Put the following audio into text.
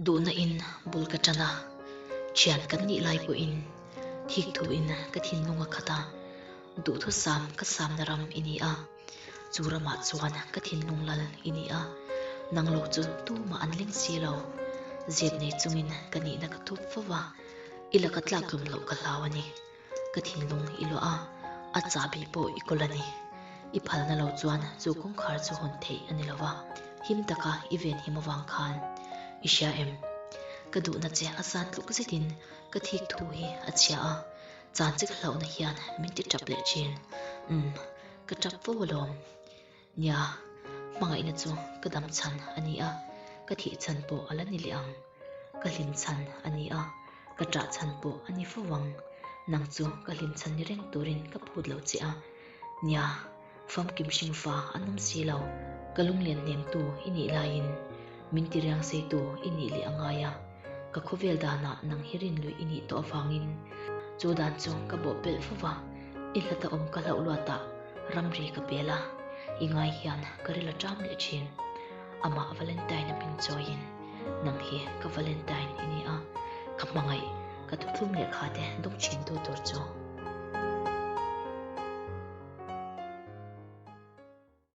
Duhna in bul ka tan a, thian kan nih lai pawhin thik thu in ka thinlung a khat a, duhthusam ka samna ram i ni a, chu ramah chuan ka thinlung lal i ni a, nang lo chu tumah an leng si lo. Zep nei chungin ka nihna ka thup fo va, i laka tlaktlum loh ka hlau a ni. Ka thinlung i luah a, a chahbi pawh i kawl a ni. I phalna lo chuan chu kawngkhar chu hawn theih a ni lo va, him taka i venhim avang khan i hria em? Ka duhna che a san tluk zetin ka thik thu hi a chhia a, chan che ka hlauhna hian min ti tap leh thin. Umm, ka tap fo alawm. Nia, hmangaihna chu ka dam chhan a ni a, ka thih chhan pawh a la ni leh ang. Ka hlim chhan a ni a, ka ṭah chhan pawh a ni fo ang. Nang chu ka hlim chhan ni reng turin ka phut lo che a. Nia, famkim hringfa an awm si lo. Ka lunglen hnemtu i nih laiin min ti riangseitu i nih leh a ngai a. Ka khawvel danah nang hi rinluih i nih tawh avangin chu dan chu ka bawhpelh fo va, i hlata awm ka hlauh luatah ramri ka pel a, i ngai hian ka ril a ṭam leh ṭhin. Amah Valentine-a hming chawiin nang hi ka Valentine i ni a, ka hmangaih, ka thuthlum lehkha te dawng ṭhintu tur chu.